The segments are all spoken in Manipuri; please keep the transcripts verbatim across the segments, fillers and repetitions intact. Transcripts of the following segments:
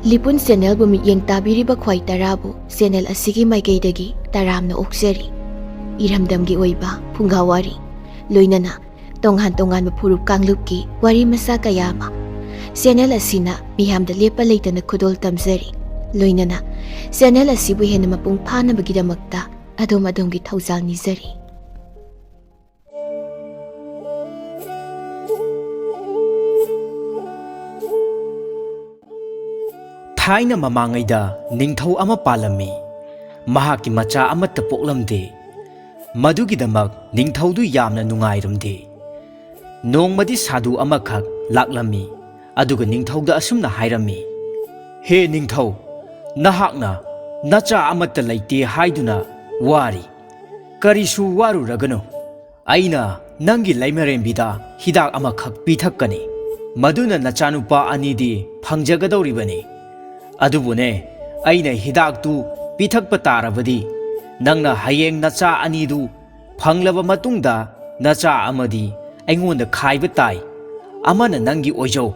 ꯂꯤꯄꯨꯟ ꯆꯦꯅꯦꯜꯕꯨ ꯃꯤꯠꯌꯦꯡ ꯇꯥꯕꯤꯔꯤꯕ ꯈ꯭ꯋꯥꯏ ꯇꯔꯥꯕꯨ ꯆꯦꯅꯦꯜ ꯑꯁꯤꯒꯤ ꯃꯥꯏꯀꯩꯗꯒꯤ ꯇꯔꯥꯝꯅ ꯑꯣꯛꯆꯔꯤ꯫ ꯏꯔꯝꯗꯝꯒꯤ ꯑꯣꯏꯕ ꯐꯨꯡꯒꯥ ꯋꯥꯔꯤ, ꯂꯣꯏꯅꯅ ꯇꯣꯉꯥꯟ ꯇꯣꯉꯥꯟꯕ ꯐꯨꯔꯨꯞ ꯀꯥꯡꯂꯨꯞꯀꯤ ꯋꯥꯔꯤ ꯃꯆꯥ ꯀꯌꯥ ꯑꯃ ꯆꯦꯅꯦꯜ ꯑꯁꯤꯅ ꯃꯤꯌꯥꯝꯗ ꯂꯦꯞꯄ ꯂꯩꯇꯅ ꯈꯨꯗꯣꯜ ꯇꯝꯖꯔꯤ꯫ ꯂꯣꯏꯅꯅ ꯆꯦꯅꯦꯜ ꯑꯁꯤꯕꯨ ꯍꯦꯟꯅ ꯃꯄꯨꯡ ꯐꯥꯅꯕꯒꯤꯗꯃꯛꯇ ꯑꯗꯣꯝ ꯑꯗꯣꯝꯒꯤ ꯊꯧꯖꯥꯜ ꯅꯤꯖꯔꯤ꯫ ꯊꯥꯏꯅ ꯃꯃꯥꯡꯉꯩꯗ ꯅꯤꯡꯊꯧ ꯑꯃ ꯄꯥꯜꯂꯝꯃꯤ꯫ ꯃꯍꯥꯛꯀꯤ ꯃꯆꯥ ꯑꯃꯠꯇ ꯄꯣꯛꯂꯝꯗꯦ꯫ ꯃꯗꯨꯒꯤꯗꯃꯛ ꯅꯤꯡꯊꯧꯗꯨ ꯌꯥꯝꯅ ꯅꯨꯡꯉꯥꯏꯔꯝꯗꯦ꯫ ꯅꯣꯡꯃꯗꯤ ꯁꯥꯗꯨ ꯑꯃꯈꯛ ꯂꯥꯛꯂꯝꯃꯤ꯫ ꯑꯗꯨꯒ ꯅꯤꯡꯊꯧꯗ ꯑꯁꯨꯝꯅ ꯍꯥꯏꯔꯝꯃꯤ, "ꯍꯦ ꯅꯤꯡꯊꯧ, ꯅꯍꯥꯛꯅ ꯅꯆꯥ ꯑꯃꯠꯇ ꯂꯩꯇꯦ ꯍꯥꯏꯗꯨꯅ ꯋꯥꯔꯤ꯫ ꯀꯔꯤꯁꯨ ꯋꯥꯔꯨꯔꯒꯅꯨ꯫ ꯑꯩꯅ ꯅꯪꯒꯤ ꯂꯩꯃꯔꯦꯝꯕꯤꯗ ꯍꯤꯗꯥꯛ ꯑꯃꯈꯛ ꯄꯤꯊꯛꯀꯅꯤ꯫ ꯃꯗꯨꯅ ꯅꯆꯥꯅꯨꯄꯥ ꯑꯅꯤꯗꯤ ꯐꯪꯖꯒꯗꯧꯔꯤꯕꯅꯤ꯫ ꯑꯗꯨꯕꯨꯅꯦ, ꯑꯩꯅ ꯍꯤꯗꯥꯛꯇꯨ ꯄꯤꯊꯛꯄ ꯇꯥꯔꯕꯗꯤ, ꯅꯪꯅ ꯍꯌꯦꯡ ꯅꯆꯥ ꯑꯅꯤꯗꯨ ꯐꯪꯂꯕ ꯃꯇꯨꯡꯗ ꯅꯆꯥ ꯑꯃꯗꯤ ꯑꯩꯉꯣꯟꯗ ꯈꯥꯏꯕ ꯇꯥꯏ꯫ ꯑꯃꯅ ꯅꯪꯒꯤ ꯑꯣꯏꯖꯧ꯫"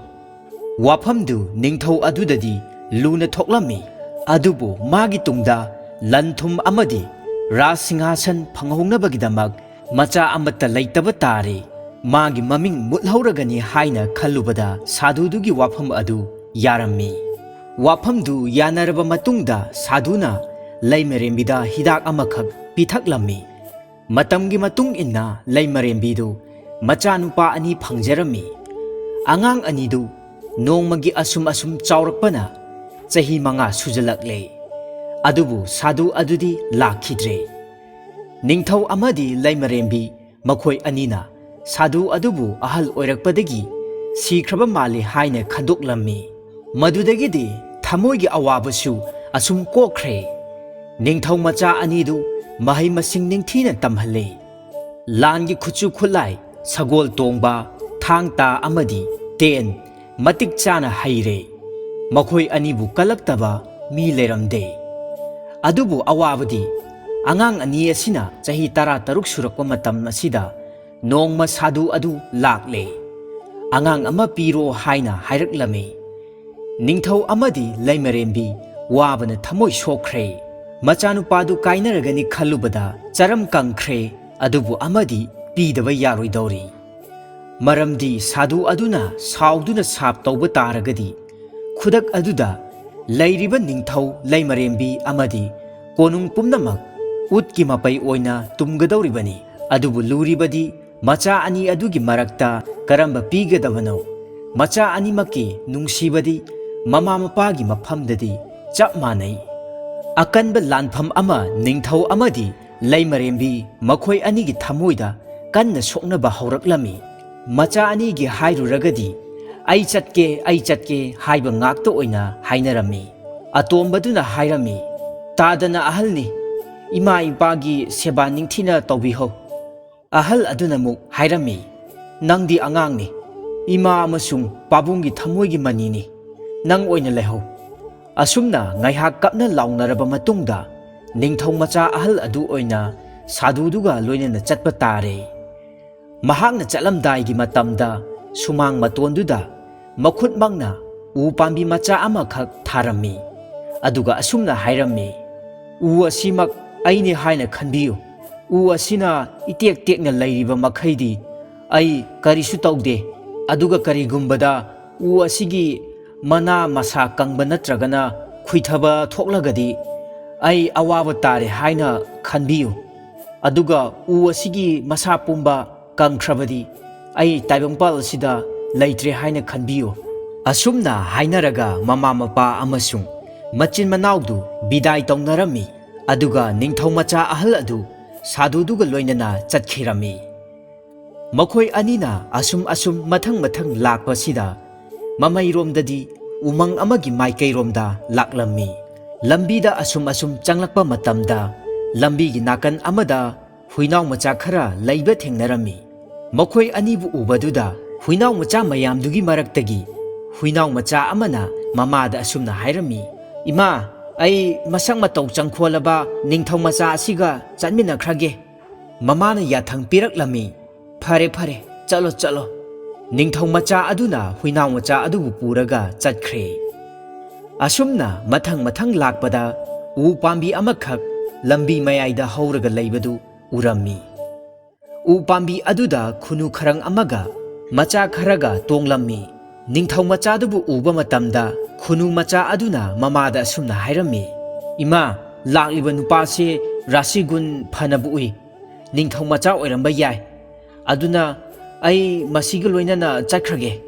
ꯋꯥꯐꯝꯗꯨ ꯅꯤꯡꯊꯧ ꯑꯗꯨꯗꯗꯤ ꯂꯨꯅ ꯊꯣꯛꯂꯝꯃꯤ꯫ ꯑꯗꯨꯕꯨ ꯃꯥꯒꯤ ꯇꯨꯡꯗ ꯂꯟ ꯊꯨꯝ ꯑꯃꯗꯤ ꯔꯥꯖ ꯁꯤꯡꯍꯥꯁꯟ ꯐꯪꯍꯧꯅꯕꯒꯤꯗꯃꯛ ꯃꯆꯥ ꯑꯃꯠꯇ ꯂꯩꯇꯕ ꯇꯥꯔꯦ꯫ ꯃꯥꯒꯤ ꯃꯃꯤꯡ ꯃꯨꯠꯍꯧꯔꯒꯅꯤ ꯍꯥꯏꯅ ꯈꯜꯂꯨꯕꯗ ꯁꯥꯗꯨꯗꯨꯒꯤ ꯋꯥꯐꯝ ꯑꯗꯨ ꯌꯥꯔꯝꯃꯤ꯫ ꯋꯥꯐꯝꯗꯨ ꯌꯥꯅꯔꯕ ꯃꯇꯨꯡꯗ ꯁꯥꯗꯨꯅ ꯂꯩꯃꯔꯦꯝꯕꯤꯗ ꯍꯤꯗꯥꯛ ꯑꯃꯈꯛ ꯄꯤꯊꯛꯂꯝꯃꯤ꯫ ꯃꯇꯝꯒꯤ ꯃꯇꯨꯡ ꯏꯟꯅ ꯂꯩꯃꯔꯦꯝꯕꯤꯗꯨ ꯃꯆꯥꯅꯨꯄꯥ ꯑꯅꯤ ꯐꯪꯖꯔꯝꯃꯤ꯫ ꯑꯉꯥꯡ ꯑꯅꯤꯗꯨ ꯅꯣꯡꯃꯒꯤ ꯑꯁꯨꯝ ꯑꯁꯨꯝ ꯆꯥꯎꯔꯛꯄꯅ ꯆꯍꯤ ꯃꯉꯥ ꯁꯨꯖꯜꯂꯛꯂꯦ꯫ ꯑꯗꯨꯕꯨ ꯁꯥꯗꯨ ꯑꯗꯨꯗꯤ ꯂꯥꯛꯈꯤꯗ꯭ꯔꯦ꯫ ꯅꯤꯡꯊꯧ ꯑꯃꯗꯤ ꯂꯩꯃꯔꯦꯝꯕꯤ ꯃꯈꯣꯏ ꯑꯅꯤꯅ ꯁꯥꯗꯨ ꯑꯗꯨꯕꯨ ꯑꯍꯜ ꯑꯣꯏꯔꯛꯄꯗꯒꯤ ꯁꯤꯈ꯭ꯔꯕ ꯃꯥꯜꯂꯤ ꯍꯥꯏꯅ ꯈꯟꯗꯣꯛꯂꯝꯃꯤ꯫ ꯃꯗꯨꯗꯒꯤꯗꯤ ꯊꯃꯣꯏꯒꯤ ꯑꯋꯥꯕꯁꯨ ꯑꯁꯨꯝ ꯀꯣꯛꯈ꯭ꯔꯦ꯫ ꯅꯤꯡꯊꯧ ꯃꯆꯥ ꯑꯅꯤꯗꯨ ꯃꯍꯩ ꯃꯁꯤꯡ ꯅꯤꯡꯊꯤꯅ ꯇꯝꯍꯜꯂꯦ꯫ ꯂꯥꯟꯒꯤ ꯈꯨꯠꯁꯨ ꯈꯨꯠꯂꯥꯏ, ꯁꯒꯣꯜ ꯇꯣꯡꯕ, ꯊꯥꯡ ꯇꯥ ꯑꯃꯗꯤ ꯇꯦꯟ ꯃꯇꯤꯛ ꯆꯥꯅ ꯍꯩꯔꯦ꯫ ꯃꯈꯣꯏ ꯑꯅꯤꯕꯨ ꯀꯜꯂꯛꯇꯕ ꯃꯤ ꯂꯩꯔꯝꯗꯦ꯫ ꯑꯗꯨꯕꯨ ꯑꯋꯥꯕꯗꯤ ꯑꯉꯥꯡ ꯑꯅꯤ ꯑꯁꯤꯅ ꯆꯍꯤ ꯇꯔꯥ ꯇꯔꯨꯛ ꯁꯨꯔꯛꯄ ꯃꯇꯝ ꯑꯁꯤꯗ ꯅꯣꯡꯃ ꯁꯥꯗꯨ ꯑꯗꯨ ꯂꯥꯛꯂꯦ꯫ "ꯑꯉꯥꯡ ꯑꯃ ꯄꯤꯔꯣ" ꯍꯥꯏꯅ ꯍꯥꯏꯔꯛꯂꯝꯃꯤ꯫ ꯅꯤꯡꯊꯧ ꯑꯃꯗꯤ ꯂꯩꯃꯔꯦꯝꯕꯤ ꯋꯥꯕꯅ ꯊꯃꯣꯏ ꯁꯣꯛꯈ꯭ꯔꯦ꯫ ꯃꯆꯥꯅꯨꯄꯥꯗꯨ ꯀꯥꯏꯅꯔꯒꯅꯤ ꯈꯜꯂꯨꯕꯗ ꯆꯔꯝ ꯀꯪꯈ꯭ꯔꯦ꯫ ꯑꯗꯨꯕꯨ ꯑꯃꯗꯤ ꯄꯤꯗꯕ ꯌꯥꯔꯣꯏꯗꯧꯔꯤ꯫ ꯃꯔꯝꯗꯤ ꯁꯥꯗꯨ ꯑꯗꯨꯅ ꯁꯥꯎꯗꯨꯅ ꯁꯥꯞ ꯇꯧꯕ ꯇꯥꯔꯒꯗꯤ, ꯈꯨꯗꯛ ꯑꯗꯨꯗ ꯂꯩꯔꯤꯕ ꯅꯤꯡꯊꯧ ꯂꯩꯃꯔꯦꯝꯕꯤ ꯑꯃꯗꯤ ꯀꯣꯅꯨꯡ ꯄꯨꯝꯅꯃꯛ ꯎꯠꯀꯤ ꯃꯄꯩ ꯑꯣꯏꯅ ꯇꯨꯝꯒꯗꯧꯔꯤꯕꯅꯤ꯫ ꯑꯗꯨꯕꯨ ꯂꯨꯔꯤꯕꯗꯤ ꯃꯆꯥ ꯑꯅꯤ ꯑꯗꯨꯒꯤ ꯃꯔꯛꯇ ꯀꯔꯝꯕ ꯄꯤꯒꯗꯕꯅꯣ? ꯃꯆꯥ ꯑꯅꯤꯃꯛꯀꯤ ꯅꯨꯡꯁꯤꯕꯗꯤ ꯃꯃꯥ ꯃꯄꯥꯒꯤ ꯃꯐꯝꯗꯗꯤ ꯆꯞ ꯃꯥꯟꯅꯩ꯫ ꯑꯀꯟꯕ ꯂꯥꯟꯐꯝ ꯑꯃ ꯅꯤꯡꯊꯧ ꯑꯃꯗꯤ ꯂꯩꯃꯔꯦꯝꯕꯤ ꯃꯈꯣꯏ ꯑꯅꯤꯒꯤ ꯊꯃꯣꯏꯗ ꯀꯟꯅ ꯁꯣꯛꯅꯕ ꯍꯧꯔꯛꯂꯝꯃꯤ꯫ ꯃꯆꯥ ꯑꯅꯤꯒꯤ ꯍꯥꯏꯔꯨꯔꯒꯗꯤ, "ꯑꯩ ꯆꯠꯀꯦ, ꯑꯩ ꯆꯠꯀꯦ" ꯍꯥꯏꯕ ꯉꯥꯛꯇ ꯑꯣꯏꯅ ꯍꯥꯏꯅꯔꯝꯃꯤ꯫ ꯑꯇꯣꯝꯕꯗꯨꯅ ꯍꯥꯏꯔꯝꯃꯤ, "ꯇꯥꯗꯅ ꯑꯍꯜꯅꯤ, ꯏꯃꯥ ꯏꯄꯥꯒꯤ ꯁꯦꯕꯥ ꯅꯤꯡꯊꯤꯅ ꯇꯧꯕꯤꯍꯧ"꯫ ꯑꯍꯜ ꯑꯗꯨꯅ ꯑꯃꯨꯛ ꯍꯥꯏꯔꯝꯃꯤ, "ꯅꯪꯗꯤ ꯑꯉꯥꯡꯅꯤ, ꯏꯃꯥ ꯑꯃꯁꯨꯡ ꯄꯥꯕꯨꯡꯒꯤ ꯊꯃꯣꯏꯒꯤ ꯃꯅꯤꯅꯤ, ꯅꯪ ꯑꯣꯏꯅ ꯂꯩꯍꯧ"꯫ ꯑꯁꯨꯝꯅ ꯉꯥꯏꯍꯥꯛ ꯀꯞꯅ ꯂꯥꯎꯅꯔꯕ ꯃꯇꯨꯡꯗ, ꯅꯤꯡꯊꯧ ꯃꯆꯥ ꯑꯍꯜ ꯑꯗꯨ ꯑꯣꯏꯅ ꯁꯥꯗꯨꯗꯨꯒ ꯂꯣꯏꯅꯅ ꯆꯠꯄ ꯇꯥꯔꯦ꯫ ꯃꯍꯥꯛꯅ ꯆꯠꯂꯝꯗꯥꯏꯒꯤ ꯃꯇꯝꯗ, ꯁꯨꯃꯥꯡ ꯃꯇꯣꯟꯗꯨꯗ ꯃꯈꯨꯠꯃꯛꯅ ꯎ ꯄꯥꯝꯕꯤ ꯃꯆꯥ ꯑꯃꯈꯛ ꯊꯥꯔꯝꯃꯤ꯫ ꯑꯗꯨꯒ ꯑꯁꯨꯝꯅ ꯍꯥꯏꯔꯝꯃꯤ, "ꯎ ꯑꯁꯤꯃꯛ ꯑꯩꯅꯤ ꯍꯥꯏꯅ ꯈꯟꯕꯤꯌꯨ꯫ ꯎ ꯑꯁꯤꯅ ꯏꯇꯦꯛ ꯇꯦꯛꯅ ꯂꯩꯔꯤꯕ ꯃꯈꯩꯗꯤ ꯑꯩ ꯀꯔꯤꯁꯨ ꯇꯧꯗꯦ꯫ ꯑꯗꯨꯒ ꯀꯔꯤꯒꯨꯝꯕꯗ ꯎ ꯑꯁꯤꯒꯤ ꯃꯅꯥ ꯃꯁꯥ ꯀꯪꯕ ꯅꯠꯇ꯭ꯔꯒꯅ ꯈꯨꯏꯊꯕ ꯊꯣꯛꯂꯒꯗꯤ ꯑꯩ ꯑꯋꯥꯕ ꯇꯥꯔꯦ ꯍꯥꯏꯅ ꯈꯟꯕꯤꯌꯨ꯫ ꯑꯗꯨꯒ ꯎ ꯑꯁꯤꯒꯤ ꯃꯁꯥ ꯄꯨꯝꯕ ꯀꯪꯈ꯭ꯔꯕꯗꯤ ꯑꯩ ꯇꯥꯏꯕꯪꯄꯥꯜ ꯑꯁꯤꯗ ꯂꯩꯇ꯭ꯔꯦ ꯍꯥꯏꯅ ꯈꯟꯕꯤꯌꯨ"꯫ ꯑꯁꯨꯝꯅ ꯍꯥꯏꯅꯔꯒ ꯃꯃꯥ ꯃꯄꯥ ꯑꯃꯁꯨꯡ ꯃꯆꯤꯟ ꯃꯅꯥꯎꯗꯨ ꯕꯤꯗꯥꯏ ꯇꯧꯅꯔꯝꯃꯤ꯫ ꯑꯗꯨꯒ ꯅꯤꯡꯊꯧ ꯃꯆꯥ ꯑꯍꯜ ꯑꯗꯨ ꯁꯥꯗꯨꯗꯨꯒ ꯂꯣꯏꯅꯅ ꯆꯠꯈꯤꯔꯝꯃꯤ꯫ ꯃꯈꯣꯏ ꯑꯅꯤꯅ ꯑꯁꯨꯝ ꯑꯁꯨꯝ ꯃꯊꯪ ꯃꯊꯪ ꯂꯥꯛꯄꯁꯤꯗ, ꯃꯃꯩꯔꯣꯝꯗꯗꯤ ꯎꯃꯪ ꯑꯃꯒꯤ ꯃꯥꯏꯀꯩꯔꯣꯝꯗ ꯂꯥꯛꯂꯝꯃꯤ꯫ ꯂꯝꯕꯤꯗ ꯑꯁꯨꯝ ꯑꯁꯨꯝ ꯆꯪꯂꯛꯄ ꯃꯇꯝꯗ, ꯂꯝꯕꯤꯒꯤ ꯅꯥꯀꯟ ꯑꯃꯗ ꯍꯨꯏꯅꯥꯎ ꯃꯆꯥ ꯈꯔ ꯂꯩꯕ ꯊꯦꯡꯅꯔꯝꯃꯤ꯫ ꯃꯈꯣꯏ ꯑꯅꯤꯕꯨ ꯎꯕꯗꯨꯗ, ꯍꯨꯏꯅꯥꯎ ꯃꯆꯥ ꯃꯌꯥꯝꯗꯨꯒꯤ ꯃꯔꯛꯇꯒꯤ ꯍꯨꯏꯅꯥꯎ ꯃꯆꯥ ꯑꯃꯅ ꯃꯃꯥꯗ ꯑꯁꯨꯝꯅ ꯍꯥꯏꯔꯝꯃꯤ, "ꯏꯃꯥ, ꯑꯩ ꯃꯁꯛ ꯃꯇꯧ ꯆꯪꯈꯣꯜꯂꯕ ꯅꯤꯡꯊꯧ ꯃꯆꯥ ꯑꯁꯤꯒ ꯆꯠꯃꯤꯟꯅꯈ꯭ꯔꯒꯦ"꯫ ꯃꯃꯥꯅ ꯌꯥꯊꯪ ꯄꯤꯔꯛꯂꯝꯃꯤ, "ꯐꯔꯦ, ꯐꯔꯦ, ꯆꯠꯂꯣ, ꯆꯠꯂꯣ"꯫ ꯅꯤꯡꯊꯧ ꯃꯆꯥ ꯑꯗꯨꯅ ꯍꯨꯏꯅꯥꯎ ꯃꯆꯥ ꯑꯗꯨꯕꯨ ꯄꯨꯔꯒ ꯆꯠꯈ꯭ꯔꯦ꯫ ꯑꯁꯨꯝꯅ ꯃꯊꯪ ꯃꯊꯪ ꯂꯥꯛꯄꯗ ꯎ ꯄꯥꯝꯕꯤ ꯑꯃꯈꯛ ꯂꯝꯕꯤ ꯃꯌꯥꯏꯗ ꯍꯧꯔꯒ ꯂꯩꯕꯗꯨ ꯎꯔꯝꯃꯤ꯫ ꯎ ꯄꯥꯝꯕꯤ ꯑꯗꯨꯗ ꯈꯨꯅꯨ ꯈꯔꯪ ꯑꯃꯒ ꯃꯆꯥ ꯈꯔꯒ ꯇꯣꯡꯂꯝꯃꯤ꯫ ꯅꯤꯡꯊꯧ ꯃꯆꯥꯗꯨꯕꯨ ꯎꯕ ꯃꯇꯝꯗ ꯈꯨꯅꯨ ꯃꯆꯥ ꯑꯗꯨꯅ ꯃꯃꯥꯗ ꯑꯁꯨꯝꯅ ꯍꯥꯏꯔꯝꯃꯤ, "ꯏꯃꯥ, ꯂꯥꯛꯂꯤꯕ ꯅꯨꯄꯥꯁꯤ ꯔꯥꯁꯤꯒꯨꯟ ꯐꯅꯕ ꯎꯏ꯫ ꯅꯤꯡꯊꯧ ꯃꯆꯥ ꯑꯣꯏꯔꯝꯕ ꯌꯥꯏ꯫ ꯑꯗꯨꯅ ꯑꯩ ꯃꯁꯤꯒ ꯂꯣꯏꯅꯅ ꯆꯠꯈ꯭ꯔꯒꯦ꯫"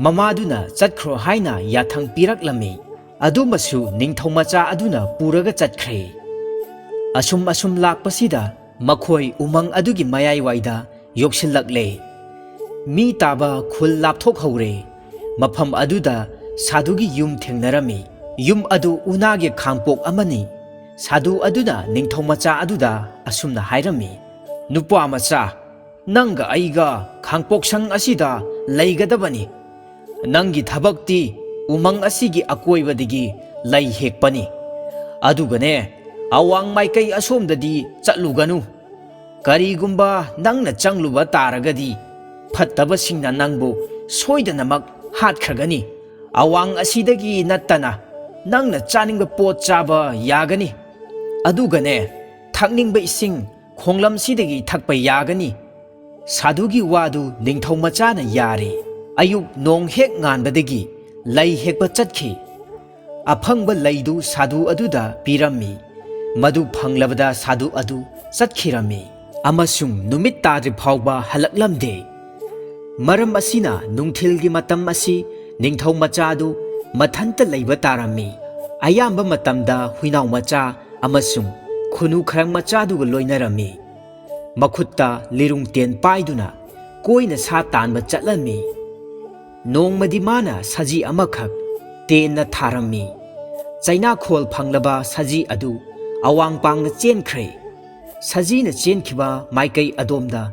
ꯃꯃꯥꯗꯨꯅ ꯆꯠꯈ꯭ꯔꯣ ꯍꯥꯏꯅ ꯌꯥꯊꯪ ꯄꯤꯔꯛꯂꯝꯃꯤ꯫ ꯑꯗꯨꯃꯁꯨ ꯅꯤꯡꯊꯧ ꯃꯆꯥ ꯑꯗꯨꯅ ꯄꯨꯔꯒ ꯆꯠꯈ꯭ꯔꯦ꯫ ꯑꯁꯨꯝ ꯑꯁꯨꯝ ꯂꯥꯛꯄꯁꯤꯗ ꯃꯈꯣꯏ ꯎꯃꯪ ꯑꯗꯨꯒꯤ ꯃꯌꯥꯏꯋꯥꯏꯗ ꯌꯧꯁꯤꯜꯂꯛꯂꯦ꯫ ꯃꯤ ꯇꯥꯕ ꯈꯨꯜ ꯂꯥꯞꯊꯣꯛꯍꯧꯔꯦ꯫ ꯃꯐꯝ ꯑꯗꯨꯗ ꯁꯥꯗꯨꯒꯤ ꯌꯨꯝ ꯊꯦꯡꯅꯔꯝꯃꯤ꯫ ꯌꯨꯝ ꯑꯗꯨ ꯎꯅꯥꯒꯤ ꯈꯥꯡꯄꯣꯛ ꯑꯃꯅꯤ꯫ ꯁꯥꯗꯨ ꯑꯗꯨꯅ ꯅꯤꯡꯊꯧ ꯃꯆꯥ ꯑꯗꯨꯗ ꯑꯁꯨꯝꯅ ꯍꯥꯏꯔꯝꯃꯤ, "ꯅꯨꯄꯥ ꯃꯆꯥ, ꯅꯪꯒ ꯑꯩꯒ ꯈꯥꯡꯄꯣꯛꯁꯪ ꯑꯁꯤꯗ ꯂꯩꯒꯗꯕꯅꯤ꯫ ꯅꯪꯒꯤ ꯊꯕꯛꯇꯤ ꯎꯃꯪ ꯑꯁꯤꯒꯤ ꯑꯀꯣꯏꯕꯗꯒꯤ ꯂꯩ ꯍꯦꯛꯄꯅꯤ꯫ ꯑꯗꯨꯒꯅꯦ, ꯑꯋꯥꯡ ꯃꯥꯏꯀꯩ ꯑꯁꯣꯝꯗꯗꯤ ꯆꯠꯂꯨꯒꯅꯨ꯫ ꯀꯔꯤꯒꯨꯝꯕ ꯅꯪꯅ ꯆꯪꯂꯨꯕ ꯇꯥꯔꯒꯗꯤ ꯐꯠꯇꯕꯁꯤꯡꯅ ꯅꯪꯕꯨ ꯁꯣꯏꯗꯅꯃꯛ ꯍꯥꯠꯈ꯭ꯔꯒꯅꯤ꯫ ꯑꯋꯥꯡ ꯑꯁꯤꯗꯒꯤ ꯅꯠꯇꯅ ꯅꯪꯅ ꯆꯥꯅꯤꯡꯕ ꯄꯣꯠ ꯆꯥꯕ ꯌꯥꯒꯅꯤ꯫ ꯑꯗꯨꯒꯅꯦ, ꯊꯛꯅꯤꯡꯕ ꯏꯁꯤꯡ ꯈꯣꯡꯂꯝꯁꯤꯗꯒꯤ ꯊꯛꯄ ꯌꯥꯒꯅꯤ꯫" ꯁꯥꯗꯨꯒꯤ ꯋꯥꯗꯨ ꯅꯤꯡꯊꯧ ꯃꯆꯥꯅ ꯌꯥꯔꯦ꯫ ꯑꯌꯨꯛ ꯅꯣꯡ ꯍꯦꯛ ꯉꯥꯟꯕꯗꯒꯤ ꯂꯩ ꯍꯦꯛꯄ ꯆꯠꯈꯤ꯫ ꯑꯐꯪꯕ ꯂꯩꯗꯨ ꯁꯥꯗꯨ ꯑꯗꯨꯗ ꯄꯤꯔꯝꯃꯤ꯫ ꯃꯗꯨ ꯐꯪꯂꯕꯗ ꯁꯥꯗꯨ ꯑꯗꯨ ꯆꯠꯈꯤꯔꯝꯃꯤ ꯑꯃꯁꯨꯡ ꯅꯨꯃꯤꯠ ꯇꯥꯗ꯭ꯔꯤ ꯐꯥꯎꯕ ꯍꯜꯂꯛꯂꯝꯗꯦ꯫ ꯃꯔꯝ ꯑꯁꯤꯅ ꯅꯨꯡꯊꯤꯜꯒꯤ ꯃꯇꯝ ꯑꯁꯤ ꯅꯤꯡꯊꯧ ꯃꯆꯥꯗꯨ ꯃꯊꯟꯇ ꯂꯩꯕ ꯇꯥꯔꯝꯃꯤ꯫ ꯑꯌꯥꯝꯕ ꯃꯇꯝꯗ ꯍꯨꯏꯅꯥꯎ ꯃꯆꯥ ꯑꯃꯁꯨꯡ ꯈꯨꯅꯨ ꯈꯔꯪ ꯃꯆꯥꯗꯨꯒ ꯂꯣꯏꯅꯔꯝꯃꯤ꯫ ꯃꯈꯨꯠꯇ ꯂꯤꯔꯨꯡ ꯇꯦꯟ ꯄꯥꯏꯗꯨꯅ ꯀꯣꯏꯅ ꯁꯥ ꯇꯥꯟꯕ ꯆꯠꯂꯝꯃꯤ꯫ ꯅꯣꯡꯃꯗꯤ ꯃꯥꯅ ꯁꯖꯤ ꯑꯃꯈꯛ ꯇꯦꯟꯅ ꯊꯥꯔꯝꯃꯤ꯫ ꯆꯩꯅꯥꯈꯣꯜ ꯐꯪꯂꯕ ꯁꯖꯤ ꯑꯗꯨ ꯑꯋꯥꯡ ꯄꯥꯡꯅ ꯆꯦꯟꯈ꯭ꯔꯦ꯫ ꯁꯖꯤꯅ ꯆꯦꯟꯈꯤꯕ ꯃꯥꯏꯀꯩ ꯑꯗꯣꯝꯗ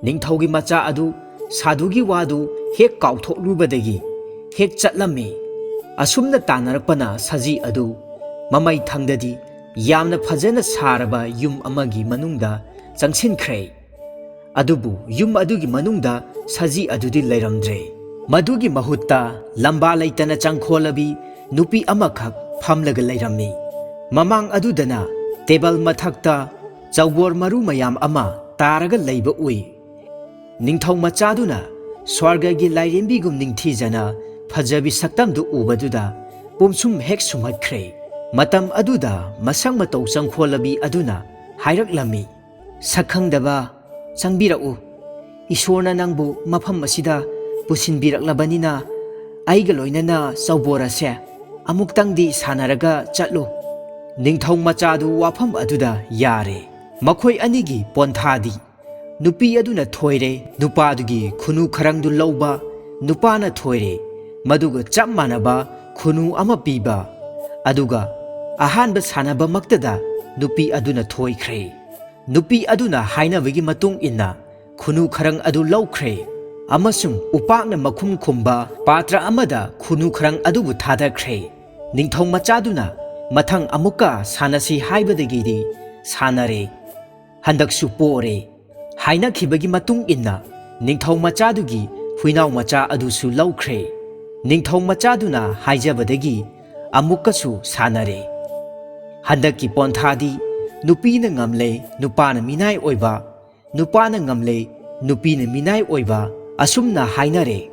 ꯅꯤꯡꯊꯧꯒꯤ ꯃꯆꯥ ꯑꯗꯨ ꯁꯥꯗꯨꯒꯤ ꯋꯥꯗꯨ ꯍꯦꯛ ꯀꯥꯎꯊꯣꯛꯂꯨꯕꯗꯒꯤ ꯍꯦꯛ ꯆꯠꯂꯝꯃꯤ꯫ ꯑꯁꯨꯝꯅ ꯇꯥꯟꯅꯔꯛꯄꯅ ꯁꯖꯤ ꯑꯗꯨ ꯃꯃꯩ ꯊꯪꯗꯗꯤ ꯌꯥꯝꯅ ꯐꯖꯅ ꯁꯥꯔꯕ ꯌꯨꯝ ꯑꯃꯒꯤ ꯃꯅꯨꯡꯗ ꯆꯪꯁꯤꯟꯈ꯭ꯔꯦ꯫ ꯑꯗꯨꯕꯨ ꯌꯨꯝ ꯑꯗꯨꯒꯤ ꯃꯅꯨꯡꯗ ꯁꯖꯤ ꯑꯗꯨꯗꯤ ꯂꯩꯔꯝꯗ꯭ꯔꯦ꯫ ꯃꯗꯨꯒꯤ ꯃꯍꯨꯠꯇ ꯂꯝꯕꯥ ꯂꯩꯇꯅ ꯆꯪꯈꯣꯜꯂꯕꯤ ꯅꯨꯄꯤ ꯑꯃꯈꯛ ꯐꯝꯂꯒ ꯂꯩꯔꯝꯃꯤ꯫ ꯃꯃꯥꯡ ꯑꯗꯨꯗꯅ ꯇꯦꯕꯜ ꯃꯊꯛꯇ ꯆꯧꯕꯣꯔ ꯃꯔꯨ ꯃꯌꯥꯝ ꯑꯃ ꯇꯥꯔꯒ ꯂꯩꯕ ꯎꯏ꯫ ꯅꯤꯡꯊꯧ ꯃꯆꯥꯗꯨꯅ ꯁ꯭ꯋꯔꯒꯒꯤ ꯂꯥꯏꯔꯦꯝꯕꯤꯒꯨꯝ ꯅꯤꯡꯊꯤꯖꯅ ꯐꯖꯕꯤ ꯁꯛꯇꯝꯗꯨ ꯎꯕꯗꯨꯗ ꯄꯨꯝꯁꯨꯝ ꯍꯦꯛ ꯁꯨꯝꯍꯠꯈ꯭ꯔꯦ꯫ ꯃꯇꯝ ꯑꯗꯨꯗ ꯃꯁꯛ ꯃꯇꯧ ꯆꯪꯈꯣꯜꯂꯕꯤ ꯑꯗꯨꯅ ꯍꯥꯏꯔꯛꯂꯝꯃꯤ, "ꯁꯛꯈꯪꯗꯕ, ꯆꯪꯕꯤꯔꯛꯎ꯫ ꯏꯁꯣꯔꯅ ꯅꯪꯕꯨ ꯃꯐꯝ ꯑꯁꯤꯗ ꯄꯨꯁꯤꯟꯕꯤꯔꯛꯂꯕꯅꯤꯅ ꯑꯩꯒ ꯂꯣꯏꯅꯅ ꯆꯧꯕꯣꯔ ꯑꯁꯦ ꯑꯃꯨꯛꯇꯪꯗꯤ ꯁꯥꯟꯅꯔꯒ ꯆꯠꯂꯨ꯫" ꯅꯤꯡꯊꯧ ꯃꯆꯥꯗꯨ ꯋꯥꯐꯝ ꯑꯗꯨꯗ ꯌꯥꯔꯦ꯫ ꯃꯈꯣꯏ ꯑꯅꯤꯒꯤ ꯄꯣꯟꯊꯥꯗꯤ ꯅꯨꯄꯤ ꯑꯗꯨꯅ ꯊꯣꯏꯔꯦ꯫ ꯅꯨꯄꯥꯗꯨꯒꯤ ꯈꯨꯅꯨ ꯈꯔꯪꯗꯨ ꯂꯧꯕ ꯅꯨꯄꯥꯅ ꯊꯣꯏꯔꯦ꯫ ꯃꯗꯨꯒ ꯆꯞ ꯃꯥꯟꯅꯕ ꯈꯨꯅꯨ ꯑꯃ ꯄꯤꯕ꯫ ꯑꯗꯨꯒ ꯑꯍꯥꯟꯕ ꯁꯥꯟꯅꯕꯃꯛꯇꯗ ꯅꯨꯄꯤ ꯑꯗꯨꯅ ꯊꯣꯏꯈ꯭ꯔꯦ꯫ ꯅꯨꯄꯤ ꯑꯗꯨꯅ ꯍꯥꯏꯅꯕꯒꯤ ꯃꯇꯨꯡ ꯏꯟꯅ ꯈꯨꯅꯨ ꯈꯔꯪ ꯑꯗꯨ ꯂꯧꯈ꯭ꯔꯦ ꯑꯃꯁꯨꯡ ꯎꯄꯥꯛꯅ ꯃꯈꯨꯝ ꯈꯨꯝꯕ ꯄꯥꯇ꯭ꯔ ꯑꯃꯗ ꯈꯨꯅꯨ ꯈꯔꯪ ꯑꯗꯨꯕꯨ ꯊꯥꯗꯈ꯭ꯔꯦ꯫ ꯅꯤꯡꯊꯧ ꯃꯆꯥꯗꯨꯅ ꯃꯊꯪ ꯑꯃꯨꯛꯀ ꯁꯥꯟꯅꯁꯤ ꯍꯥꯏꯕꯗꯒꯤꯗꯤ ꯁꯥꯟꯅꯔꯦ꯫ ꯍꯟꯗꯛꯁꯨ ꯄꯣꯔꯦ꯫ ꯍꯥꯏꯅꯈꯤꯕꯒꯤ ꯃꯇꯨꯡ ꯏꯟꯅ ꯅꯤꯡꯊꯧ ꯃꯆꯥꯗꯨꯒꯤ ꯍꯨꯏꯅꯥꯎ ꯃꯆꯥ ꯑꯗꯨꯁꯨ ꯂꯧꯈ꯭ꯔꯦ꯫ ꯅꯤꯡꯊꯧ ꯃꯆꯥꯗꯨꯅ ꯍꯥꯏꯖꯕꯗꯒꯤ ꯑꯃꯨꯛꯀꯁꯨ ꯁꯥꯟꯅꯔꯦ꯫ ꯍꯟꯗꯛꯀꯤ ꯄꯣꯟꯊꯥꯗꯤ ꯅꯨꯄꯤꯅ ꯉꯝꯂꯦ, ꯅꯨꯄꯥꯅ ꯃꯤꯅꯥꯏ ꯑꯣꯏꯕ, ꯅꯨꯄꯥꯅ ꯉꯝꯂꯦ, ꯅꯨꯄꯤꯅ ꯃꯤꯅꯥꯏ ꯑꯣꯏꯕ, ꯑꯁꯨꯝꯅ ꯍꯥꯏꯅꯔꯦ꯫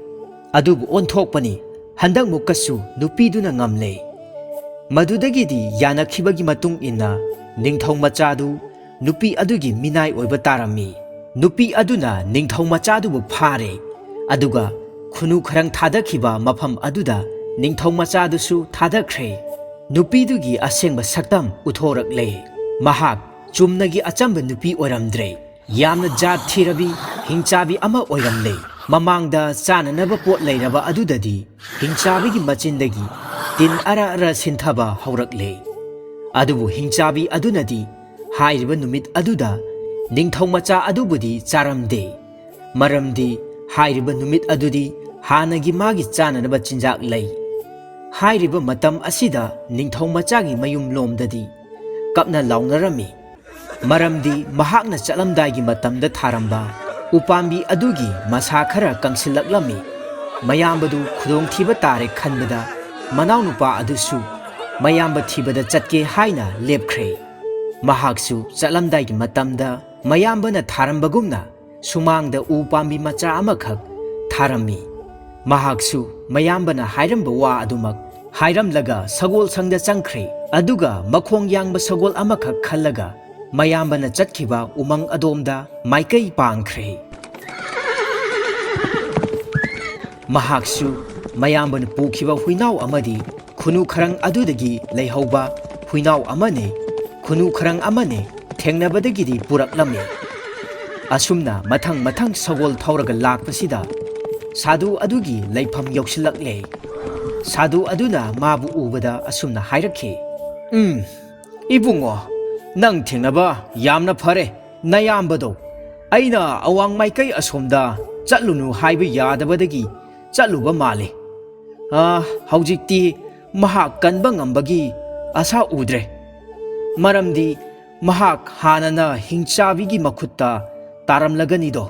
ꯑꯗꯨꯕꯨ ꯑꯣꯟꯊꯣꯛꯄꯅꯤ, ꯍꯟꯗꯛꯃꯨꯛꯀꯁꯨ ꯅꯨꯄꯤꯗꯨꯅ ꯉꯝꯂꯦ꯫ ꯃꯗꯨꯗꯒꯤꯗꯤ ꯌꯥꯅꯈꯤꯕꯒꯤ ꯃꯇꯨꯡ ꯏꯟꯅ ꯅꯤꯡꯊꯧ ꯃꯆꯥꯗꯨ ꯅꯨꯄꯤ ꯑꯗꯨꯒꯤ ꯃꯤꯅꯥꯏ ꯑꯣꯏꯕ ꯇꯥꯔꯝꯃꯤ꯫ ꯅꯨꯄꯤ ꯑꯗꯨꯅ ꯅꯤꯡꯊꯧ ꯃꯆꯥꯗꯨꯕꯨ ꯐꯥꯔꯦ, ꯑꯗꯨꯒ ꯈꯨꯅꯨ ꯈꯔꯪ ꯊꯥꯗꯈꯤꯕ ꯃꯐꯝ ꯑꯗꯨꯗ ꯅꯤꯡꯊꯧ ꯃꯆꯥꯗꯨꯁꯨ ꯊꯥꯗꯈ꯭ꯔꯦ꯫ ꯅꯨꯄꯤꯗꯨꯒꯤ ꯑꯁꯦꯡꯕ ꯁꯛꯇꯝ ꯎꯊꯣꯔꯛꯂꯦ꯫ ꯃꯍꯥꯛ ꯆꯨꯝꯅꯒꯤ ꯑꯆꯝꯕ ꯅꯨꯄꯤ ꯑꯣꯏꯔꯝꯗ꯭ꯔꯦ꯫ ꯌꯥꯝꯅ ꯖꯥꯠ ꯊꯤꯔꯕꯤ ꯍꯤꯡꯆꯥꯕꯤ ꯑꯃ ꯑꯣꯏꯔꯝꯂꯦ꯫ ꯃꯃꯥꯡꯗ ꯆꯥꯅꯅꯕ ꯄꯣꯠ ꯂꯩꯔꯕ ꯑꯗꯨꯗꯗꯤ ꯍꯤꯡꯆꯥꯕꯤꯒꯤ ꯃꯆꯤꯟꯗꯒꯤ ꯇꯤꯟ ꯑꯔ ꯑꯔ ꯁꯤꯟꯊꯕ ꯍꯧꯔꯛꯂꯦ꯫ ꯑꯗꯨꯕꯨ ꯍꯤꯡꯆꯥꯕꯤ ꯑꯗꯨꯅꯗꯤ ꯍꯥꯏꯔꯤꯕ ꯅꯨꯃꯤꯠ ꯑꯗꯨꯗ ꯅꯤꯡꯊꯧ ꯃꯆꯥ ꯑꯗꯨꯕꯨꯗꯤ ꯆꯥꯔꯝꯗꯦ꯫ ꯃꯔꯝꯗꯤ ꯍꯥꯏꯔꯤꯕ ꯅꯨꯃꯤꯠ ꯑꯗꯨꯗꯤ ꯍꯥꯟꯅꯒꯤ ꯃꯥꯒꯤ ꯆꯥꯅꯅꯕ ꯆꯤꯟꯖꯥꯛ ꯂꯩ꯫ ꯍꯥꯏꯔꯤꯕ ꯃꯇꯝ ꯑꯁꯤꯗ ꯅꯤꯡꯊꯧ ꯃꯆꯥꯒꯤ ꯃꯌꯨꯝ ꯂꯣꯝꯗꯗꯤ ꯀꯞꯅ ꯂꯥꯎꯅꯔꯝꯃꯤ꯫ ꯃꯔꯝꯗꯤ ꯃꯍꯥꯛꯅ ꯆꯠꯂꯝꯗꯥꯏꯒꯤ ꯃꯇꯝꯗ ꯊꯥꯔꯝꯕ ꯎꯄꯥꯝꯕꯤ ꯑꯗꯨꯒꯤ ꯃꯁꯥ ꯈꯔ ꯀꯪꯁꯤꯜꯂꯛꯂꯝꯃꯤ꯫ ꯃꯌꯥꯝꯕꯗꯨ ꯈꯨꯗꯣꯡꯊꯤꯕ ꯇꯥꯔꯦ ꯈꯟꯕꯗ ꯃꯅꯥꯎꯅꯨꯄꯥ ꯑꯗꯨꯁꯨ ꯃꯌꯥꯝꯕ ꯊꯤꯕꯗ ꯆꯠꯀꯦ ꯍꯥꯏꯅ ꯂꯦꯞꯈ꯭ꯔꯦ꯫ ꯃꯍꯥꯛꯁꯨ ꯆꯠꯂꯝꯗꯥꯏꯒꯤ ꯃꯇꯝꯗ ꯃꯌꯥꯝꯕꯅ ꯊꯥꯔꯝꯕꯒꯨꯝꯅ ꯁꯨꯃꯥꯡꯗ ꯎ ꯄꯥꯝꯕꯤ ꯃꯆꯥ ꯑꯃꯈꯛ ꯊꯥꯔꯝꯃꯤ꯫ ꯃꯍꯥꯛꯁꯨ ꯃꯌꯥꯝꯕꯅ ꯍꯥꯏꯔꯝꯕ ꯋꯥ ꯑꯗꯨꯃꯛ ꯍꯥꯏꯔꯝꯂꯒ ꯁꯒꯣꯜ ꯁꯪꯗ ꯆꯪꯈ꯭ꯔꯦ꯫ ꯑꯗꯨꯒ ꯃꯈꯣꯡ ꯌꯥꯡꯕ ꯁꯒꯣꯜ ꯑꯃꯈꯛ ꯈꯜꯂꯒ ꯃꯌꯥꯝꯕꯅ ꯆꯠꯈꯤꯕ ꯎꯃꯪ ꯑꯗꯣꯝꯗ ꯃꯥꯏꯀꯩ ꯄꯥꯡꯈ꯭ꯔꯦ꯫ ꯃꯍꯥꯛꯁꯨ ꯃꯌꯥꯝꯕꯅ ꯄꯨꯈꯤꯕ ꯍꯨꯏꯅꯥꯎ ꯑꯃꯗꯤ ꯈꯨꯅꯨ ꯈꯔꯪ ꯑꯗꯨꯗꯒꯤ ꯂꯩꯍꯧꯕ ꯍꯨꯏꯅꯥꯎ ꯑꯃꯅꯦ, ꯈꯨꯅꯨ ꯈꯔꯪ ꯑꯃꯅꯦ ꯊꯦꯡꯅꯕꯗꯒꯤꯗꯤ ꯄꯨꯔꯛꯂꯝꯃꯤ꯫ ꯑꯁꯨꯝꯅ ꯃꯊꯪ ꯃꯊꯪ ꯁꯒꯣꯜ ꯊꯧꯔꯒ ꯂꯥꯛꯄꯁꯤꯗ ꯁꯥꯗꯨ ꯑꯗꯨꯒꯤ ꯂꯩꯐꯝ ꯌꯧꯁꯤꯜꯂꯛꯂꯦ꯫ ꯁꯥꯗꯨ ꯑꯗꯨꯅ ꯃꯥꯕꯨ ꯎꯕꯗ ꯑꯁꯨꯝꯅ ꯍꯥꯏꯔꯛꯈꯤ, "ꯎꯝ, ꯏꯕꯨꯡꯉꯣ, ꯅꯪ ꯊꯦꯡꯅꯕ ꯌꯥꯝꯅ ꯐꯔꯦ꯫ ꯅꯌꯥꯝꯕꯗꯣ ꯑꯩꯅ ꯑꯋꯥꯡ ꯃꯥꯏꯀꯩ ꯑꯁꯣꯝꯗ ꯆꯠꯂꯨꯅꯨ ꯍꯥꯏꯕ ꯌꯥꯗꯕꯗꯒꯤ ꯆꯠꯂꯨꯕ ꯃꯥꯜꯂꯤ꯫ ꯑꯥ, ꯍꯧꯖꯤꯛꯇꯤ ꯃꯍꯥꯛ ꯀꯟꯕ ꯉꯝꯕꯒꯤ ꯑꯁꯥ ꯎꯗ꯭ꯔꯦ꯫ ꯃꯔꯝꯗꯤ ꯃꯍꯥꯛ ꯍꯥꯟꯅꯅ ꯍꯤꯡꯆꯥꯕꯤꯒꯤ ꯃꯈꯨꯠꯇ ꯇꯥꯔꯝꯂꯒꯅꯤꯗꯣ꯫"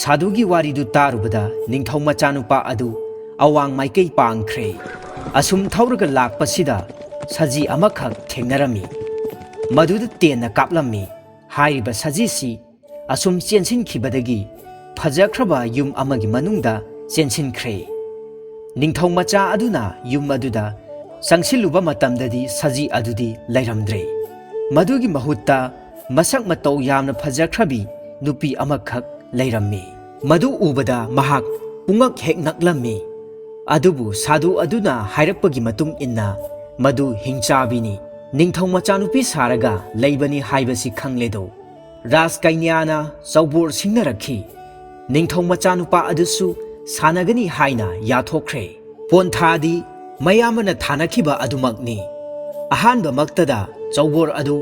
ꯁꯥꯗꯨꯒꯤ ꯋꯥꯔꯤꯗꯨ ꯇꯥꯔꯨꯕꯗ ꯅꯤꯡꯊꯧ ꯃꯆꯥꯅꯨꯄꯥ ꯑꯗꯨ ꯑꯋꯥꯡ ꯃꯥꯏꯀꯩ ꯄꯥꯡꯈ꯭ꯔꯦ꯫ ꯑꯁꯨꯝ ꯊꯧꯔꯒ ꯂꯥꯛꯄꯁꯤꯗ ꯁꯖꯤ ꯑꯃꯈꯛ ꯊꯦꯡꯅꯔꯝꯃꯤ꯫ ꯃꯗꯨꯗ ꯇꯦꯟꯅ ꯀꯥꯞꯂꯝꯃꯤ꯫ ꯍꯥꯏꯔꯤꯕ ꯁꯖꯤꯁꯤ ꯑꯁꯨꯝ ꯆꯦꯟꯁꯤꯟꯈꯤꯕꯗꯒꯤ ꯐꯖꯈ꯭ꯔꯕ ꯌꯨꯝ ꯑꯃꯒꯤ ꯃꯅꯨꯡꯗ ꯆꯦꯟꯁꯤꯟꯈ꯭ꯔꯦ꯫ ꯅꯤꯡꯊꯧ ꯃꯆꯥ ꯑꯗꯨꯅ ꯌꯨꯝ ꯑꯗꯨꯗ ꯆꯪꯁꯤꯜꯂꯨꯕ ꯃꯇꯝꯗꯗꯤ ꯁꯖꯤ ꯑꯗꯨꯗꯤ ꯂꯩꯔꯝꯗ꯭ꯔꯦ꯫ ꯃꯗꯨꯒꯤ ꯃꯍꯨꯠꯇ ꯃꯁꯛ ꯃꯇꯧ ꯌꯥꯝꯅ ꯐꯖꯈ꯭ꯔꯕꯤ ꯅꯨꯄꯤ ꯑꯃꯈꯛ ꯂꯩꯔꯝꯃꯤ꯫ ꯃꯗꯨ ꯎꯕꯗ ꯃꯍꯥꯛ ꯄꯨꯡꯉꯛ ꯍꯦꯛ ꯉꯛꯂꯝꯃꯤ꯫ ꯑꯗꯨꯕꯨ ꯁꯥꯗꯨ ꯑꯗꯨꯅ ꯍꯥꯏꯔꯛꯄꯒꯤ ꯃꯇꯨꯡ ꯏꯟꯅ ꯃꯗꯨ ꯍꯤꯡꯆꯥꯕꯤꯅꯤ, ꯅꯤꯡꯊꯧ ꯃꯆꯥꯅꯨꯄꯤ ꯁꯥꯔꯒ ꯂꯩꯕꯅꯤ ꯍꯥꯏꯕꯁꯤ ꯈꯪꯂꯦꯗꯣ꯫ ꯔꯥꯖꯀꯩꯅ꯭ꯌꯥꯅ ꯆꯧꯕꯣꯔ ꯁꯤꯡꯅꯔꯛꯈꯤ꯫ ꯅꯤꯡꯊꯧ ꯃꯆꯥꯅꯨꯄꯥ ꯑꯗꯨꯁꯨ ꯁꯥꯟꯅꯒꯅꯤ ꯍꯥꯏꯅ ꯌꯥꯊꯣꯛꯈ꯭ꯔꯦ꯫ ꯄꯣꯟꯊꯥꯗꯤ ꯃꯌꯥꯝꯕꯅ ꯊꯥꯅꯈꯤꯕ ꯑꯗꯨꯃꯛꯅꯤ꯫ ꯑꯍꯥꯟꯕꯃꯛꯇꯗ ꯆꯧꯕꯣꯔ ꯑꯗꯨ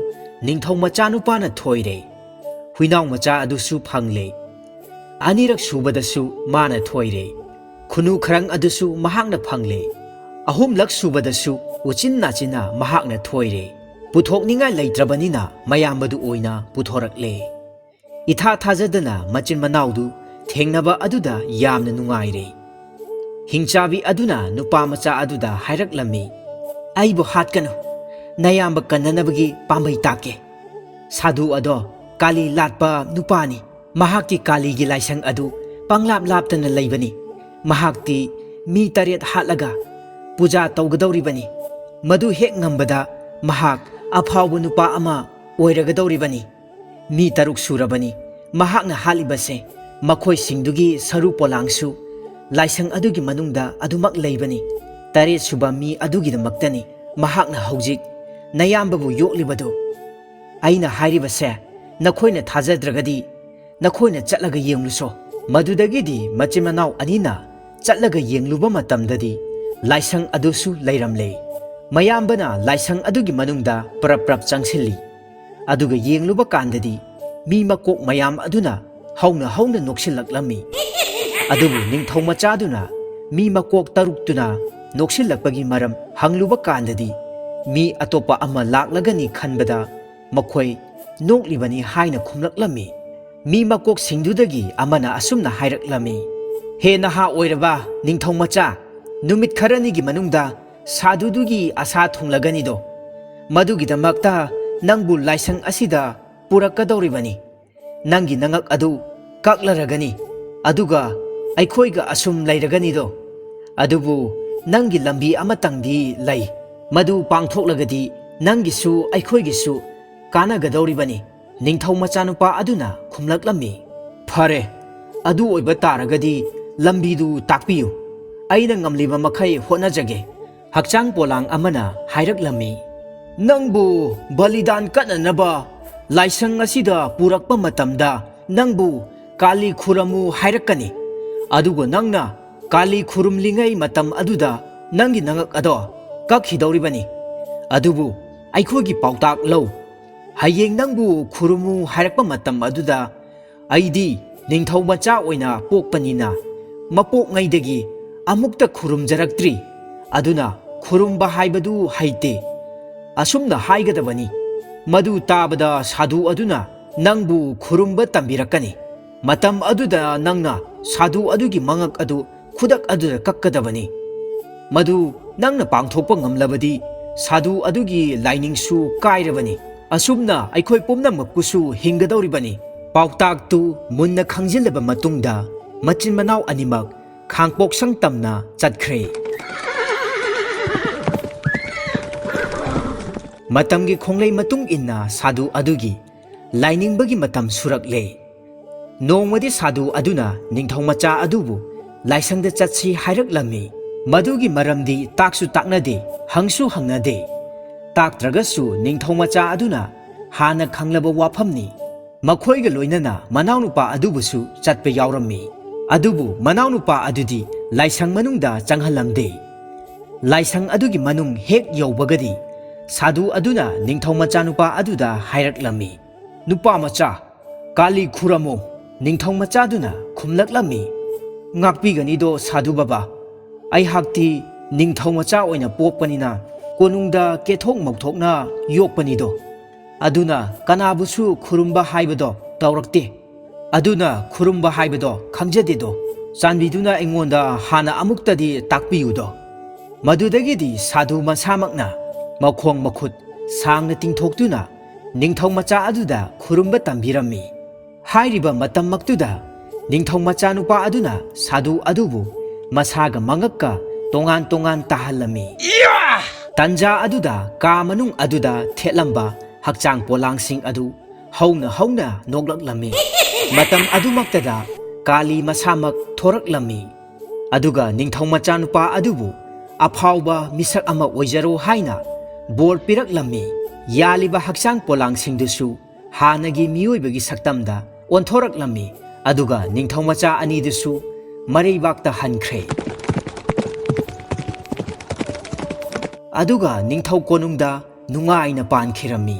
ꯅꯤꯡꯊꯧ ꯃꯆꯥꯅꯨꯄꯥꯅ ꯊꯣꯏꯔꯦ꯫ ꯍꯨꯏꯅꯥꯎ ꯃꯆꯥ ꯑꯗꯨꯁꯨ ꯐꯪꯂꯦ꯫ ꯑꯅꯤꯔꯛ ꯁꯨꯕꯗꯁꯨ ꯃꯥꯅ ꯊꯣꯏꯔꯦ꯫ ꯈꯨꯅꯨ ꯈꯔꯪ ꯑꯗꯨꯁꯨ ꯃꯍꯥꯛꯅ ꯐꯪꯂꯦ꯫ ꯑꯍꯨꯝꯂꯛ ꯁꯨꯕꯗꯁꯨ ꯎꯆꯤꯟ ꯅꯥꯆꯤꯟꯅ ꯃꯍꯥꯛꯅ ꯊꯣꯏꯔꯦ꯫ ꯄꯨꯊꯣꯛꯅꯤꯡꯉꯥꯏ ꯂꯩꯇ꯭ꯔꯕꯅꯤꯅ ꯃꯌꯥꯝꯕꯗꯨ ꯑꯣꯏꯅ ꯄꯨꯊꯣꯔꯛꯂꯦ꯫ ꯏꯊꯥ ꯊꯥꯖꯗꯅ ꯃꯆꯤꯟ ꯃꯅꯥꯎꯗꯨ ꯊꯦꯡꯅꯕ ꯑꯗꯨꯗ ꯌꯥꯝꯅ ꯅꯨꯡꯉꯥꯏꯔꯦ꯫ ꯍꯤꯡꯆꯥꯕꯤ ꯑꯗꯨꯅ ꯅꯨꯄꯥ ꯃꯆꯥ ꯑꯗꯨꯗ ꯍꯥꯏꯔꯛꯂꯝꯃꯤ, "ꯑꯩꯕꯨ ꯍꯥꯠꯀꯅꯨ, ꯅꯌꯥꯝꯕ ꯀꯟꯅꯅꯕꯒꯤ ꯄꯥꯝꯕꯩ ꯇꯥꯛꯀꯦ꯫ ꯁꯥꯗꯨ ꯑꯗꯣ ꯀꯥꯂꯤ ꯂꯥꯠꯄ ꯅꯨꯄꯥꯅꯤ꯫ ꯃꯍꯥꯛꯀꯤ ꯀꯥꯂꯤꯒꯤ ꯂꯥꯏꯁꯪ ꯑꯗꯨ ꯄꯪꯂꯥꯞ ꯂꯥꯞꯇꯅ ꯂꯩꯕꯅꯤ꯫ ꯃꯍꯥꯛꯇꯤ ꯃꯤ ꯇꯔꯦꯠ ꯍꯥꯠꯂꯒ ꯄꯨꯖꯥ ꯇꯧꯒꯗꯧꯔꯤꯕꯅꯤ꯫ ꯃꯗꯨ ꯍꯦꯛ ꯉꯝꯕꯗ ꯃꯍꯥꯛ ꯑꯐꯥꯎꯕ ꯅꯨꯄꯥ ꯑꯃ ꯑꯣꯏꯔꯒꯗꯧꯔꯤꯕꯅꯤ꯫ ꯃꯤ ꯇꯔꯨꯛ ꯁꯨꯔꯕꯅꯤ ꯃꯍꯥꯛꯅ ꯍꯥꯠꯂꯤꯕꯁꯦ꯫ ꯃꯈꯣꯏꯁꯤꯡꯗꯨꯒꯤ ꯁꯔꯨ ꯄꯣꯂꯥꯡꯁꯨ ꯂꯥꯏꯁꯪ ꯑꯗꯨꯒꯤ ꯃꯅꯨꯡꯗ ꯑꯗꯨꯃꯛ ꯂꯩꯕꯅꯤ꯫ ꯇꯔꯦꯠ ꯁꯨꯕ ꯃꯤ ꯑꯗꯨꯒꯤꯗꯃꯛꯇꯅꯤ ꯃꯍꯥꯛꯅ ꯍꯧꯖꯤꯛ ꯅꯌꯥꯝꯕꯕꯨ ꯌꯣꯛꯂꯤꯕꯗꯨ꯫ ꯑꯩꯅ ꯍꯥꯏꯔꯤꯕꯁꯦ ꯅꯈꯣꯏꯅ ꯊꯥꯖꯗ꯭ꯔꯒꯗꯤ ꯅꯈꯣꯏꯅ ꯆꯠꯂꯒ ꯌꯦꯡꯂꯨꯁꯣ꯫" ꯃꯗꯨꯗꯒꯤꯗꯤ ꯃꯆꯤꯟ ꯃꯅꯥꯎ ꯑꯅꯤꯅ ꯆꯠꯂꯒ ꯌꯦꯡꯂꯨꯕ ꯃꯇꯝꯗꯗꯤ ꯂꯥꯏꯁꯪ ꯑꯗꯨꯁꯨ ꯂꯩꯔꯝꯂꯦ꯫ ꯃꯌꯥꯝꯕꯅ ꯂꯥꯏꯁꯪ ꯑꯗꯨꯒꯤ ꯃꯅꯨꯡꯗ ꯄ꯭ꯔꯞ ꯄ꯭ꯔꯞ ꯆꯪꯁꯤꯜꯂꯤ꯫ ꯑꯗꯨꯒ ꯌꯦꯡꯂꯨꯕ ꯀꯥꯟꯗꯗꯤ ꯃꯤ ꯃꯀꯣꯛ ꯃꯌꯥꯝ ꯑꯗꯨꯅ ꯍꯧꯅ ꯍꯧꯅ ꯅꯣꯛꯁꯤꯜꯂꯛꯂꯝꯃꯤ꯫ ꯑꯗꯨꯕꯨ ꯅꯤꯡꯊꯧ ꯃꯆꯥꯗꯨꯅ ꯃꯤ ꯃꯀꯣꯛ ꯇꯔꯨꯛꯇꯨꯅ ꯅꯣꯛꯁꯤꯜꯂꯛꯄꯒꯤ ꯃꯔꯝ ꯍꯪꯂꯨꯕ ꯀꯥꯟꯗꯗꯤ, ꯃꯤ ꯑꯇꯣꯞꯄ ꯑꯃ ꯂꯥꯛꯂꯒꯅꯤ ꯈꯟꯕꯗ ꯃꯈꯣꯏ ꯅꯣꯛꯂꯤꯕꯅꯤ ꯍꯥꯏꯅ ꯈꯨꯝꯂꯛꯂꯝꯃꯤ꯫ ꯃꯤ ꯃꯀꯣꯛꯁꯤꯡꯗꯨꯗꯒꯤ ꯑꯃꯅ ꯑꯁꯨꯝꯅ ꯍꯥꯏꯔꯛꯂꯝꯃꯤ, "ꯍꯦ ꯅꯍꯥ ꯑꯣꯏꯔꯕ ꯅꯤꯡꯊꯧ ꯃꯆꯥ, ꯅꯨꯃꯤꯠ ꯈꯔꯅꯤꯒꯤ ꯃꯅꯨꯡꯗ ꯁꯥꯗꯨꯗꯨꯒꯤ ꯑꯁꯥ ꯊꯨꯡꯂꯒꯅꯤꯗꯣ꯫ ꯃꯗꯨꯒꯤꯗꯃꯛꯇ ꯅꯪꯕꯨ ꯂꯥꯏꯁꯪ ꯑꯁꯤꯗ ꯄꯨꯔꯛꯀꯗꯧꯔꯤꯕꯅꯤ꯫ ꯅꯪꯒꯤ ꯅꯉꯛ ꯑꯗꯨ ꯀꯛꯂꯔꯒꯅꯤ, ꯑꯗꯨꯒ ꯑꯩꯈꯣꯏꯒ ꯑꯁꯨꯝ ꯂꯩꯔꯒꯅꯤꯗꯣ꯫ ꯑꯗꯨꯕꯨ ꯅꯪꯒꯤ ꯂꯝꯕꯤ ꯑꯃꯇꯪꯗꯤ ꯂꯩ꯫ ꯃꯗꯨ ꯄꯥꯡꯊꯣꯛꯂꯒꯗꯤ ꯅꯪꯒꯤꯁꯨ ꯑꯩꯈꯣꯏꯒꯤꯁꯨ ꯀꯥꯟꯅꯒꯗꯧꯔꯤꯕꯅꯤ꯫" ꯅꯤꯡꯊꯧ ꯃꯆꯥꯅꯨꯄꯥ ꯑꯗꯨꯅ ꯈꯨꯝꯂꯛꯂꯝꯃꯤ, "ꯐꯔꯦ, ꯑꯗꯨ ꯑꯣꯏꯕ ꯇꯥꯔꯒꯗꯤ ꯂꯝꯕꯤꯗꯨ ꯇꯥꯛꯄꯤꯌꯨ꯫ ꯑꯩꯅ ꯉꯝꯂꯤꯕ ꯃꯈꯩ ꯍꯣꯠꯅꯖꯒꯦ꯫" ꯍꯛꯆꯥꯡ ꯄꯣꯂꯥꯡ ꯑꯃꯅ ꯍꯥꯏꯔꯛꯂꯝꯃꯤ, "ꯅꯪꯕꯨ ꯕꯂꯤꯗꯥꯟ ꯀꯠꯅꯅꯕ ꯂꯥꯏꯁꯪ ꯑꯁꯤꯗ ꯄꯨꯔꯛꯄ ꯃꯇꯝꯗ ꯅꯪꯕꯨ ꯀꯥꯂꯤ ꯈꯨꯔꯝꯃꯨ ꯍꯥꯏꯔꯛꯀꯅꯤ꯫ ꯑꯗꯨꯒ ꯅꯪꯅ ꯀꯥꯂꯤ ꯈꯨꯔꯨꯝꯂꯤꯉꯩ ꯃꯇꯝ ꯑꯗꯨꯗ ꯅꯪꯒꯤ ꯅꯉꯛ ꯑꯗꯣ ꯀꯛꯈꯤꯗꯧꯔꯤꯕꯅꯤ꯫ ꯑꯗꯨꯕꯨ ꯑꯩꯈꯣꯏꯒꯤ ꯄꯥꯎꯇꯥꯛ ꯂꯧ꯫ ꯍꯌꯦꯡ ꯅꯪꯕꯨ ꯈꯨꯔꯨꯝꯃꯨ ꯍꯥꯏꯔꯛꯄ ꯃꯇꯝ ꯑꯗꯨꯗ ꯑꯩꯗꯤ ꯅꯤꯡꯊꯧ ꯃꯆꯥ ꯑꯣꯏꯅ ꯄꯣꯛꯄꯅꯤꯅ ꯃꯄꯣꯛꯉꯩꯗꯒꯤ ꯑꯃꯨꯛꯇ ꯈꯨꯔꯨꯝꯖꯔꯛꯇ꯭ꯔꯤ꯫ ꯑꯗꯨꯅ ꯈꯨꯔꯨꯝꯕ ꯍꯥꯏꯕꯗꯨ ꯍꯩꯇꯦ꯫ ꯑꯁꯨꯝꯅ ꯍꯥꯏꯒꯗꯕꯅꯤ꯫ ꯃꯗꯨ ꯇꯥꯕꯗ ꯁꯥꯗꯨ ꯑꯗꯨꯅ ꯅꯪꯕꯨ ꯈꯨꯔꯨꯝꯕ ꯇꯝꯕꯤꯔꯛꯀꯅꯤ꯫ ꯃꯇꯝ ꯑꯗꯨꯗ ꯅꯪꯅ ꯁꯥꯗꯨ ꯑꯗꯨꯒꯤ ꯃꯉꯛ ꯑꯗꯨ ꯈꯨꯗꯛ ꯑꯗꯨꯗ ꯀꯛꯀꯗꯕꯅꯤ꯫ ꯃꯗꯨ ꯅꯪꯅ ꯄꯥꯡꯊꯣꯛꯄ ꯉꯝꯂꯕꯗꯤ ꯁꯥꯗꯨ ꯑꯗꯨꯒꯤ ꯂꯥꯏꯅꯤꯡꯁꯨ ꯀꯥꯏꯔꯕꯅꯤ꯫ ꯑꯁꯨꯝꯅ ꯑꯩꯈꯣꯏ ꯄꯨꯝꯅꯃꯛꯄꯨꯁꯨ ꯍꯤꯡꯒꯗꯧꯔꯤꯕꯅꯤ꯫ ꯄꯥꯎꯇꯥꯛꯇꯨ ꯃꯨꯟꯅ ꯈꯪꯖꯤꯜꯂꯕ ꯃꯇꯨꯡꯗ ꯃꯆꯤꯟ ꯃꯅꯥꯎ ꯑꯅꯤꯃꯛ ꯈꯥꯡꯄꯣꯛꯁꯪ ꯇꯝꯅ ꯆꯠꯈ꯭ꯔꯦ꯫ ꯃꯇꯝꯒꯤ ꯈꯣꯡꯂꯩ ꯃꯇꯨꯡ ꯏꯟꯅ ꯁꯥꯗꯨ ꯑꯗꯨꯒꯤ ꯂꯥꯏꯅꯤꯡꯕꯒꯤ ꯃꯇꯝ ꯁꯨꯔꯛꯂꯦ꯫ ꯅꯣꯡꯃꯗꯤ ꯁꯥꯗꯨ ꯑꯗꯨꯅ ꯅꯤꯡꯊꯧ ꯃꯆꯥ ꯑꯗꯨꯕꯨ ꯂꯥꯏꯁꯪꯗ ꯆꯠꯁꯤ ꯍꯥꯏꯔꯛꯂꯝꯃꯤ꯫ ꯃꯗꯨꯒꯤ ꯃꯔꯝꯗꯤ ꯇꯥꯛꯁꯨ ꯇꯥꯛꯅꯗꯦ, ꯍꯪꯁꯨ ꯍꯪꯅꯗꯦ꯫ ꯇꯥꯛꯇ꯭ꯔꯒꯁꯨ ꯅꯤꯡꯊꯧ ꯃꯆꯥ ꯑꯗꯨꯅ ꯍꯥꯟꯅ ꯈꯪꯂꯕ ꯋꯥꯐꯝꯅꯤ꯫ ꯃꯈꯣꯏꯒ ꯂꯣꯏꯅꯅ ꯃꯅꯥꯎꯅꯨꯄꯥ ꯑꯗꯨꯕꯨꯁꯨ ꯆꯠꯄ ꯌꯥꯎꯔꯝꯃꯤ꯫ ꯑꯗꯨꯕꯨ ꯃꯅꯥꯎꯅꯨꯄꯥ ꯑꯗꯨꯗꯤ ꯂꯥꯏꯁꯪ ꯃꯅꯨꯡꯗ ꯆꯪꯍꯜꯂꯝꯗꯦ꯫ ꯂꯥꯏꯁꯪ ꯑꯗꯨꯒꯤ ꯃꯅꯨꯡ ꯍꯦꯛ ꯌꯧꯕꯒꯗꯤ ꯁꯥꯗꯨ ꯑꯗꯨꯅ ꯅꯤꯡꯊꯧ ꯃꯆꯥꯅꯨꯄꯥ ꯑꯗꯨꯗ ꯍꯥꯏꯔꯛꯂꯝꯃꯤ, "ꯅꯨꯄꯥ ꯃꯆꯥ, ꯀꯥꯂꯤ ꯈꯨꯔꯝꯃꯨ꯫" ꯅꯤꯡꯊꯧ ꯃꯆꯥꯗꯨꯅ ꯈꯨꯝꯂꯛꯂꯝꯃꯤ, "ꯉꯥꯛꯄꯤꯒꯅꯤꯗꯣ ꯁꯥꯗꯨ ꯕꯕꯥ, ꯑꯩꯍꯥꯛꯇꯤ ꯅꯤꯡꯊꯧ ꯃꯆꯥ ꯑꯣꯏꯅ ꯄꯣꯛꯄꯅꯤꯅ ꯀꯣꯅꯨꯡꯗ ꯀꯦꯊꯣꯛ ꯃꯧꯊꯣꯛꯅ ꯌꯣꯛꯄꯅꯤꯗꯣ꯫ ꯑꯗꯨꯅ ꯀꯅꯥꯕꯨꯁꯨ ꯈꯨꯔꯨꯝꯕ ꯍꯥꯏꯕꯗꯣ ꯇꯧꯔꯛꯇꯦ꯫ ꯑꯗꯨꯅ ꯈꯨꯔꯨꯝꯕ ꯍꯥꯏꯕꯗꯣ ꯈꯪꯖꯗꯦꯗꯣ꯫ ꯆꯥꯟꯕꯤꯗꯨꯅ ꯑꯩꯉꯣꯟꯗ ꯍꯥꯟꯅ ꯑꯃꯨꯛꯇꯗꯤ ꯇꯥꯛꯄꯤꯌꯨꯗꯣ꯫" ꯃꯗꯨꯗꯒꯤꯗꯤ ꯁꯥꯗꯨ ꯃꯁꯥꯃꯛꯅ ꯃꯈꯣꯡ ꯃꯈꯨꯠ ꯁꯥꯡꯅ ꯇꯤꯡꯊꯣꯛꯇꯨꯅ ꯅꯤꯡꯊꯧ ꯃꯆꯥ ꯑꯗꯨꯗ ꯈꯨꯔꯨꯝꯕ ꯇꯝꯕꯤꯔꯝꯃꯤ꯫ ꯍꯥꯏꯔꯤꯕ ꯃꯇꯝꯃꯛꯇꯨꯗ ꯅꯤꯡꯊꯧ ꯃꯆꯥꯅꯨꯄꯥ ꯑꯗꯨꯅ ꯁꯥꯗꯨ ꯑꯗꯨꯕꯨ ꯃꯁꯥꯒ ꯃꯉꯛꯀ ꯇꯣꯉꯥꯟ ꯇꯣꯉꯥꯟ ꯇꯥꯍꯜꯂꯝꯃꯤ꯫ ꯇꯟꯖꯥ ꯑꯗꯨꯗ ꯀꯥ ꯃꯅꯨꯡ ꯑꯗꯨꯗ ꯊꯦꯠꯂꯝꯕ ꯍꯛꯆꯥꯡ ꯄꯣꯂꯥꯡꯁꯤꯡ ꯑꯗꯨ ꯍꯧꯅ ꯍꯧꯅ ꯅꯣꯛꯂꯛꯂꯝꯃꯤ꯫ ꯃꯇꯝ ꯑꯗꯨꯃꯛꯇꯗ ꯀꯥꯂꯤ ꯃꯁꯥꯃꯛ ꯊꯣꯔꯛꯂꯝꯃꯤ꯫ ꯑꯗꯨꯒ ꯅꯤꯡꯊꯧ ꯃꯆꯥꯅꯨꯄꯥ ꯑꯗꯨꯕꯨ ꯑꯐꯥꯎꯕ ꯃꯤꯁꯛ ꯑꯃ ꯑꯣꯏꯖꯔꯣ ꯍꯥꯏꯅ ꯕꯣꯔ ꯄꯤꯔꯛꯂꯝꯃꯤ꯫ ꯌꯥꯜꯂꯤꯕ ꯍꯛꯆꯥꯡ ꯄꯣꯂꯥꯡꯁꯤꯡꯗꯨꯁꯨ ꯍꯥꯟꯅꯒꯤ ꯃꯤꯑꯣꯏꯕꯒꯤ ꯁꯛꯇꯝꯗ ꯑꯣꯟꯊꯣꯔꯛꯂꯝꯃꯤ꯫ ꯑꯗꯨꯒ ꯅꯤꯡꯊꯧ ꯃꯆꯥ ꯑꯅꯤꯗꯨꯁꯨ ꯃꯔꯩꯕꯥꯛꯇ ꯍꯟꯈ꯭ꯔꯦ꯫ ꯑꯗꯨꯒ ꯅꯤꯡꯊꯧ ꯀꯣꯅꯨꯡꯗ ꯅꯨꯡꯉꯥꯏꯅ ꯄꯥꯟꯈꯤꯔꯝꯃꯤ꯫